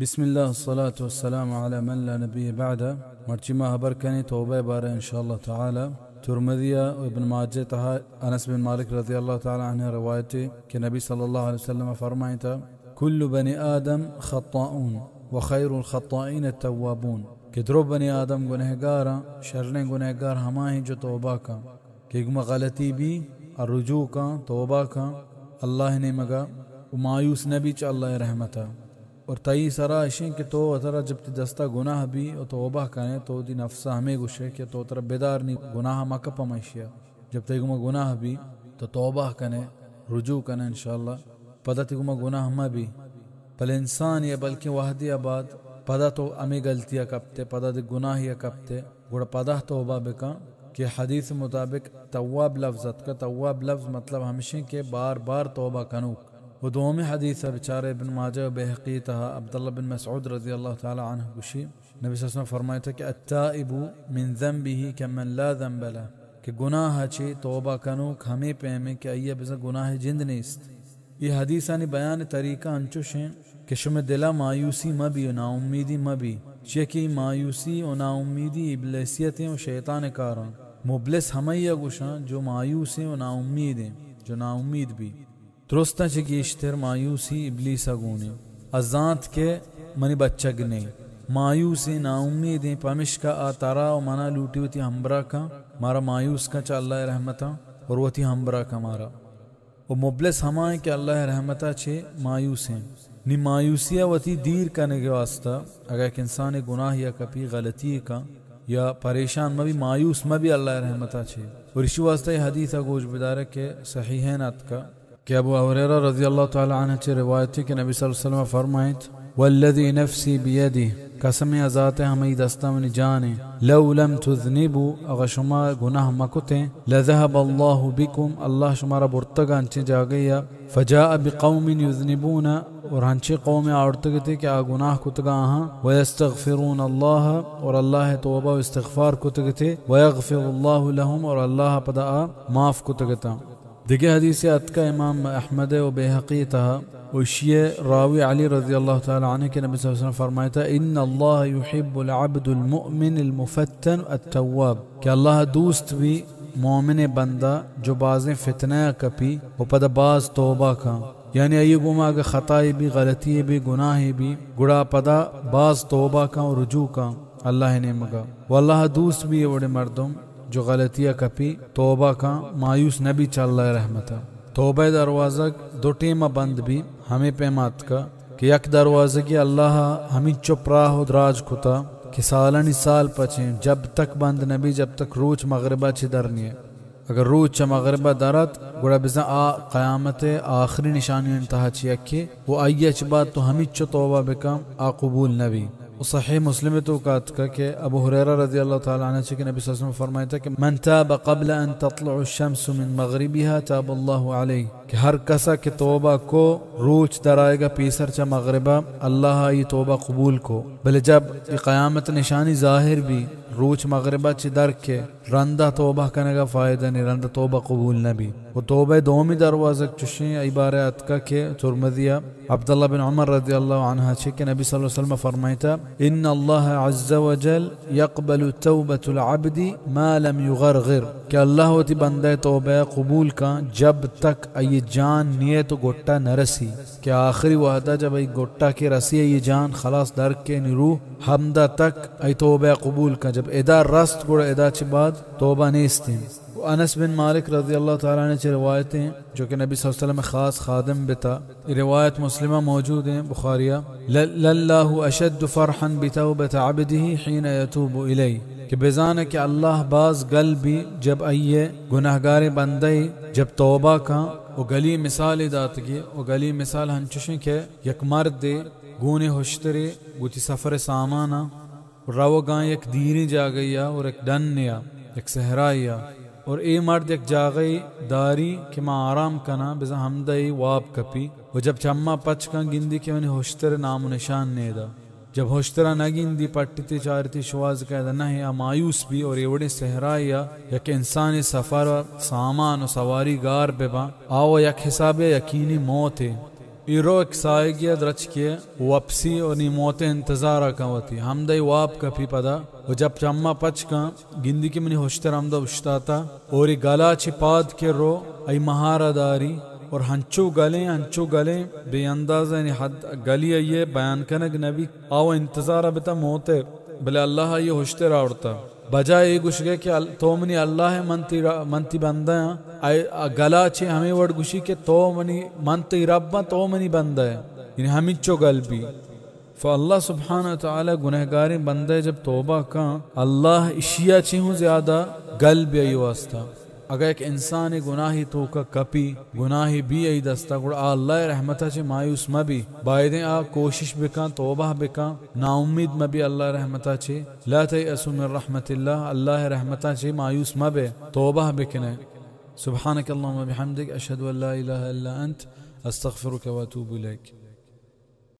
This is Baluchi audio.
بسم اللہ، الصلاة والسلام علی من لا نبی بعدہ۔ مرچی ما حبر کنیں توبہ بارہ ان شاء اللہ تعالی۔ ترمذی و ابن ماجہ تہا انس بن مالک رضی اللہ تعالی عنہ روایت کہ نبی صلی اللہ علیہ وسلم فرمائتا، کل بنی آدم خطاؤون و خیر الخطائین التوابون، کہ درو بنی آدم گنہگاراں، شریں گنہگار ہمائیں جو توبہ کن۔ کہ گما غلطی بی، ء رجوع کن، توبہ کن اللہ نیمگا، و مایوس نبی چہ اللہ رحمتا۔ اور تئی سرا اشیں کہ تو وترا جب تی دستا گناہ بی و توبہ کنے، تو دی نفسا ہمیں گوشے کہ تو ترا بدار نی گناہ مکپ ہمیشیا۔ جب تئی گما گناہ بی تو توبہ کنے، رجوع کنے انشاءاللہ، پدا تی گما گناہ مہ بی۔ بلے انسان یا بلکیں وہدی ء بعد پدا تو ہمے غلطی ء کپتے، پدا دے گناہی ء کپتے، گڑا پدا توبہ بکن کہ حدیث مطابق تواب لفظ اتکا۔ تواب لفظ مطلب ہمشیں کہ بار بار توبہ کنوک۔ و دومی حدیث ء بچارے ابن ماجہ و بیہقی تہا عبداللہ بن مسعود رضی اللہ تعالی عنہ گوشی، نبی صلی اللہ علیہ وسلم فرمائتا کہ التائب من ذنبه كمن لا ذنب له، کہ گناہ چی توبہ کنوک ہمے پیمیں کہ آئی بزن گناہ جند نیست۔ اے حدیثانی بیان طریقہ انچوش انت کہ شمئے دلا مایوسی مہ بی و ناامیدی مہ بی، چیا کہ اے مایوسی و ناامیدی ابلیسیتیں و شیطان کاراں۔ مبلس ہمائی ء گوشاں جو مایوسیں و ناامیدیں، جو ناامید بی۔ درستاں چہ گیشتر مایوسی ابلیس ء گونیں۔ ء زانت کہ منی بچگ نے۔ مایوسیں، ناامیدیں، پمشکا آ ترا و منا لوٹی وتی ہمبراہ کن، مارا مایوس کن چہ اللہ ء رحمتاں اور وتی ہمبراہ کن مارا۔ و مبلس ہما انت کہ اللہ ء رحمت ء چہ مایوس انت۔ نی مایوسی ء وتی دیر کنگ ء واستہ اگاں یک انسانے گناہ یا کپی غلطی کن یا پریشان مہ بی، مایوس مہ بی اللہ ء رحمت ء چہ۔ اور اشی واستہ اے حدیث ء گوش بدارے کہ صحیحین اتکا کہ ابو ہریرہ رضی اللہ تعالی عنہ چہ روایت ہے کہ نبی صلی اللہ علیہ وسلم فرمائیت، والذی نفسی بیدہ، قسم ء ذات ء ہمئی دستا منی جان ء، لو لم تذنبوا، اگاں شما گناہ مکتیں، لذهب اللہ بکم، اللہ شمارا برتگ انچیں جاگہے ء، فجاء بقوم یذنبون، اور ہنچیں قوم آورتگتے کہ آ گناہ کتگا آہاں، ویستغفرون اللہ، اور اللہ توبہ و استغفار کتگتے، ویغفر اللہ لهم، اور اللہ پدا آ معاف کتگتا۔ دگہ حدیثے اتکا امام احمد و بیہقی تہا، و اشی راوی علی رضی اللہ تعالی عنہ کہ نبی صلی اللہ علیہ وسلم فرمائیتا، ان اللہ یحب العبد المؤمن المفتن التواب، کہ اللہ دوست بی مومن بندہ جو بازیں فتنہ کپی و پدا باز توبہ کن، یعنی آئی گوما اگہ خطائے بی، غلطی بی، گناہے بی، گڑا پدا باز توبہ کن و رجوع کن اللہ نیمگا۔ و اللہ دوست بی اے وڑیں مردم جو غلطی ء کپی، توبہ کن، مایوس نہ بی چہ اللہ ء رحمت ء۔ توبہ ء دروازگ دو ٹیم ء بند بی، ہمے پیم ء اتکا کہ یک دروازگے اللہ ء ہمینچو پراہ و دراج کتا کہ سالانی سال پچیں جب تک بند نہ بی، جب تک روچ مغرب ء چہ در نیے۔ اگر روچ چہ مغرب ء در ات، گڑا بزاں آ قیامت ء آخری نشانیانی تہا چہ یکے و آئی ء چہ بعد تو ہمینچو توبہ بکن، آ قبول نہ بی۔ و صحیح مسلم ء توکا اتکا کہ ابو ہریرہ رضی اللہ تعالی عنہ چہ کہ نبی صلی اللہ علیہ وسلم فرمائیتا کہ من تاب قبل ان تطلع الشمس من مغربها تاب اللہ علیہ، کہ ہر کسا کہ توبہ کو روچ درائیگا پیسر چہ مغربا، اللہ آئی توبہ قبول کو۔ بلے جب یہ قیامت نشانی ظاہر بی، روچ مغربا چہ در کے، رندا توبہ کنگا فائدہ نی، رندا توبہ قبول نہ بی۔ و توبہ دومی دروازگ چشیں، ای بارے اتکا کہ ترمذی ء عبداللہ بن عمر رضی اللہ عنہ چہ کہ نبی صلی اللہ علیہ وسلم فرمائیتا، ان اللہ عز وجل یقبل توبۃ العبد ما لم یغرغر، کہ اللہ وتی بندہ توبہ قبول کن جب تک ای جان نیت و گٹا نہ رسی، کہ آخری وحدہ جب ای گٹا کے رسی ای جان خلاص در کے نی روح، ہمدا تک ای توبہ قبول کن۔ جب ادا رست گڑا ادا چہ بعد توبہ نیستیں۔ و انس بن مالک رضی اللہ تعالی عنہ چہ روایتیں، جو کہ نبی صلی اللہ علیہ وسلم خاص خادم بتا، یہ روایت مسلمہ موجود ہیں، بخاریہ، ل-، للہ اشد فرحا بتوبۃ عبدہ حین یتوب الیہ، کہ بزانے کہ اللہ باز گل بی جب ائیے گناہگاریں بندے جب توبہ کن۔ و گلی مثال داتگی، و گلی مثال ہنچوشیں کہ یک مردے گونے ہشترے گوتی سفر سامانا روگاں یک دیریں جاگہے ء اور یک ڈنے ء، یک صحرائے ء، اور اے مرد یک جاگہے داری کہ ما آرام کناں، بزاں ہمدا اے واب کپی و جب چماں پچ کن گندی کہ منی ہشتر نام و نشان نیدا۔ جب ہشترا نہ گندی، پٹتی چارتی شواز کئے دا نہ، آ مایوس بی اور اے وڑیں صحرائے ء یک انسانی سفر، سامان و سواری گار بباں، آ و یک حسابے یقینی موت ہے۔ ایرو ایک سائگی درچکے وپسی و نی موت انتظار کن وتی۔ ہمدئی واب کپی پدا و جب چما پچ کن، گندی کہ منی ہشتر ہمدا اشتاتا اور ای گلا چی پاد کے رو ای مہارا داری اور ہنچو گلیں، ہنچو گلیں، بے اندازہ یعنی حد گلی ائیے بیان کنگ نبی۔ آو انتظار بتا موت، بلے اللہ آئی ہشتر آورتا۔ بجائے اے گوشگے کہ ال-، تو منی اللہ ئے، من تی ر-، من تی بندہ آں، اے گلا چے ہمے وڑ گوشی کہ تو منی، من تی رب آں، تو منی بندہ ئے۔ یعنی ہمینچو گل بی۔ فاللہ سبحانہ و تعالی گنہگاریں بندہ جب توبہ کن، اللہ اشیا چے ہوں زیادہ گل بی آئی واسطہ۔ اگہ یک انسانے گناہی توکا کپی، گناہی بی آئی دستا، گڑا آ اللہ رحمتا چے مایوس مبی۔ بایدیں آ کوشش بکن، توبہ بکن، ناامید مبی اللہ رحمتا چے۔ لا تیأسوا من رحمة اللہ، اللہ رحمتا چے مایوس مبے، توبہ بکنے۔ سبحانك اللهم وبحمدك، اشهد ان لا اله الا انت، استغفرك واتوب الیک۔